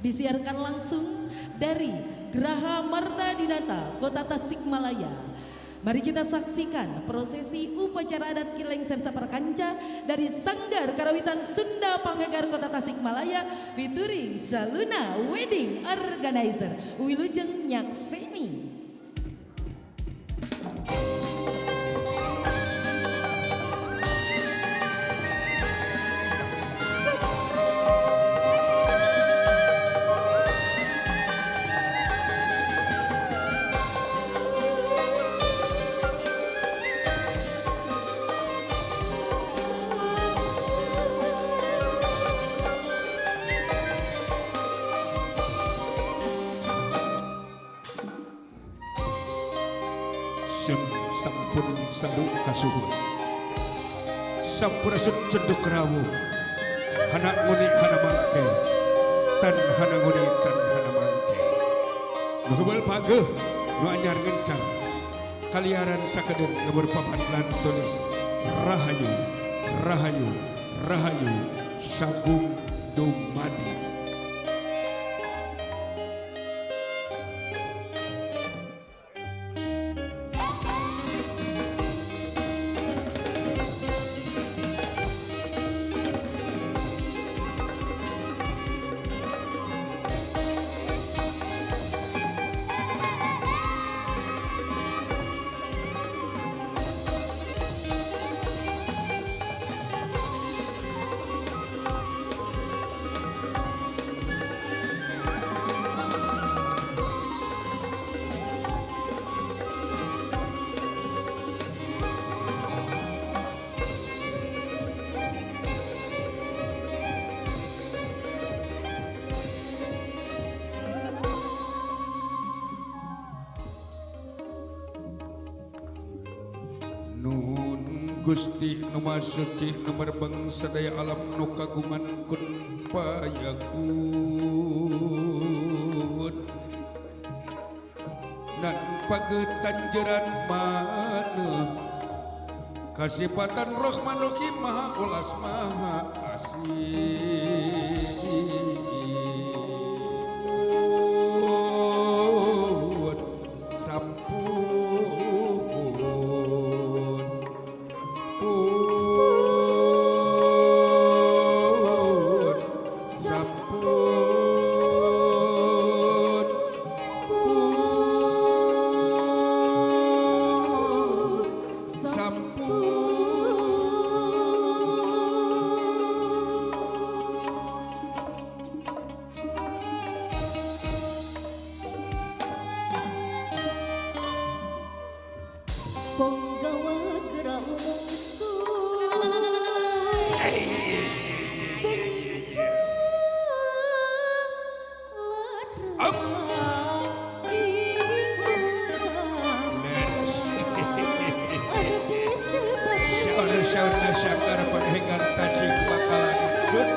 Disiarkan langsung dari Graha Martadinata, Kota Tasikmalaya. Mari kita saksikan prosesi upacara adat Kileng Saparakanca dari Sanggar Karawitan Sunda Panghegar Kota Tasikmalaya featuring Saluna Wedding Organizer. Wilujeng nyakseni. Sun sampun salu kasuhun, sampurasun cenduk rawuh, hana nguni hana mangke, tan hana nguni tan hana mangke, nu heubeul pageuh nu anyar ngencar, kaliaran sakedeung lebur papan lan tulis rahayu rahayu rahayu sagung dumadi. Nun Gusti nu Maha Suci nu merbeng sadaya alam nu kagungan kun payakun, nan pagetan jeran maneuh kasipatan Rohman Rohim Maha Welas Maha Asih. Sampun pun sampun pun sampun. Penggawa gerak mungsu bencang ladra ing rumah. Syaur syaur sanggar panghegar Tasik bakalan Sud.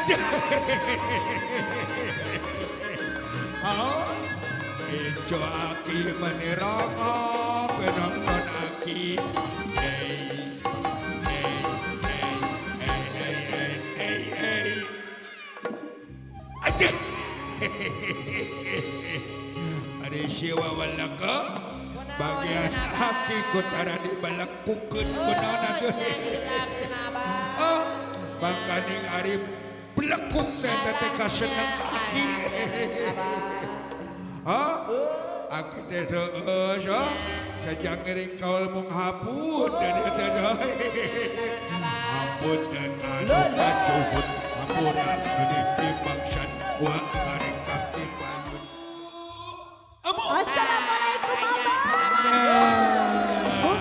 Aja. Oh, ijo aki meniroko penonton aki. Hey, hey, hey, hey, hey, hey, hey, hey. Aja. Ada siwa walaka bagian aki kutara di balakukeun kunaon atuh. Oh, bangkaning ari belekuk teh teh kaseneng aki. Hah? Aki teh seueus oh. Sejak ngiring kaul mung hapun dan teh hapun dan anu pacuhun hampura nu dimaksan wa karek di payun. Amu. Assalamualaikum Abah.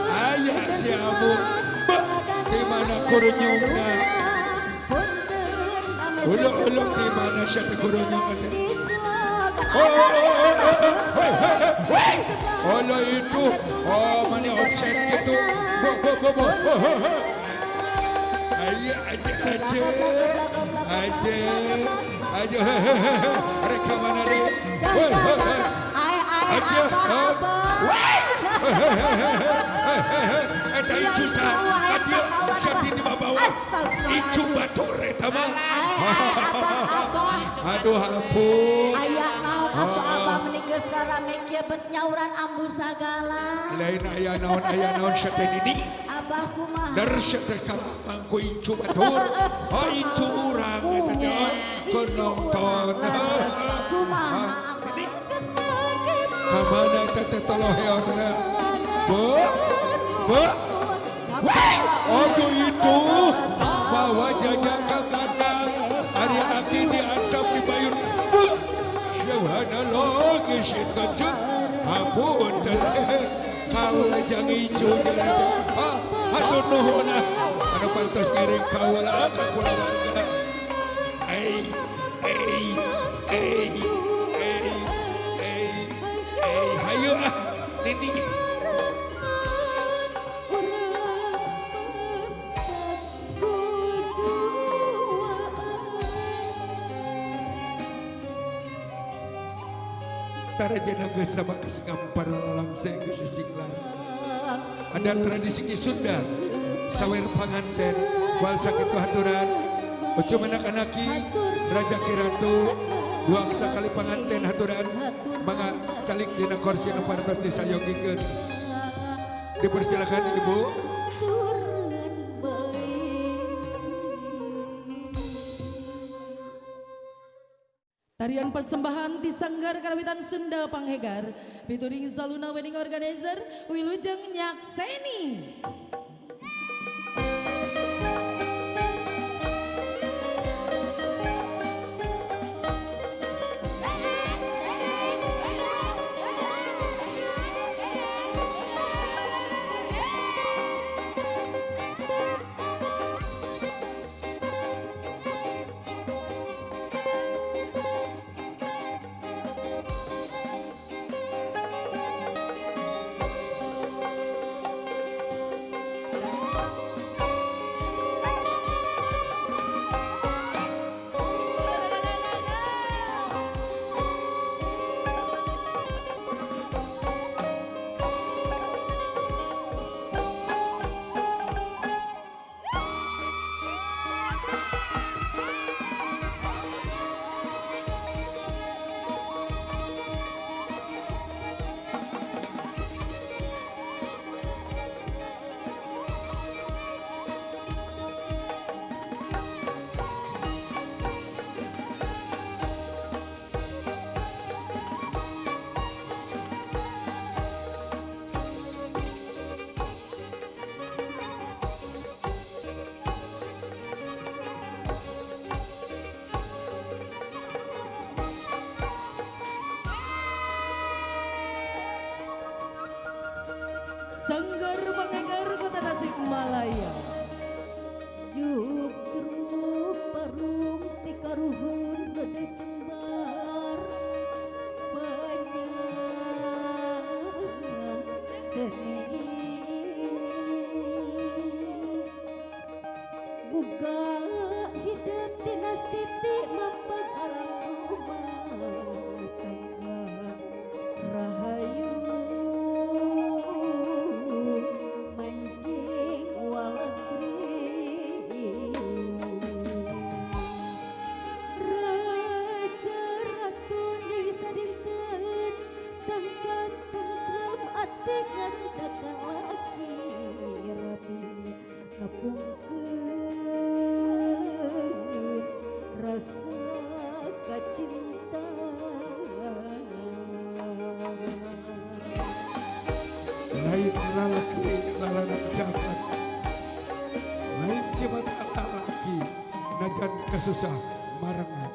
Ayah si Abu, di mana kurunyungna? Ulo-ulo di mana siya kurunyungna? Oh, oh, oh, oh, oh, hey, hey, hey. Olo itu, oh mana offset gitu. Bo, bo, bo, bo, oh, oh, oh. Ayo, aja, aja, aja, aja, mereka mana deh? Hei, hei, hei. Aja, eta icu sa, dia jadi di bawah. Icu batur eta mah. Aduh ampun. Aya naon atuh abah meni geus rame kieu bet nyauran ambu sagala. Lain aya naon sia teh nini. Abah kumaha? Der sia teh kalah mangku icu batur. Oh icu urang eta teh keur nonton. Kumaha abah? Kamana eta teh toloheona? Bu, bu, weh, aduh itu bawa jajak ka kandang, ari aki diantap di payun, bu, subhanallah geus kecut, ampun teh, kaula jang icu ah, aduh nuhun ah, anu pantos ngiring kaula ka kulawarga, ei, ei, ei, ei, ei, ei, hayu ah, nini. Tarajana geus sama geus ngampar lalangse geus sisinglar. Ada tradisi ki Sunda sawer panganten wal sakitu haturan ucu anak-anaki raja ki ratu duang sakali panganten haturan mangga calik dina kursi nu parantos disayogikeun. Dipersilakan Ibu. Tarian persembahan di Sanggar Karawitan Sunda Panghegar featuring Zaluna Wedding Organizer Wilujeng Nyakseni. Sanggar Panghegar Kota Tasikmalaya. Yuk jeruk parung tikaruhun gede jembar banyak seni buka hidup. Lalaki lalanak jagat lain cimata lalaki najan kesusah marengan.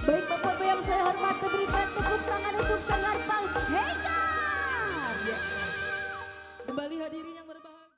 Baik Bapak Ibu yang saya hormati, berikan tepuk tangan untuk Sanggar Panghegar. Kembali hadirin yang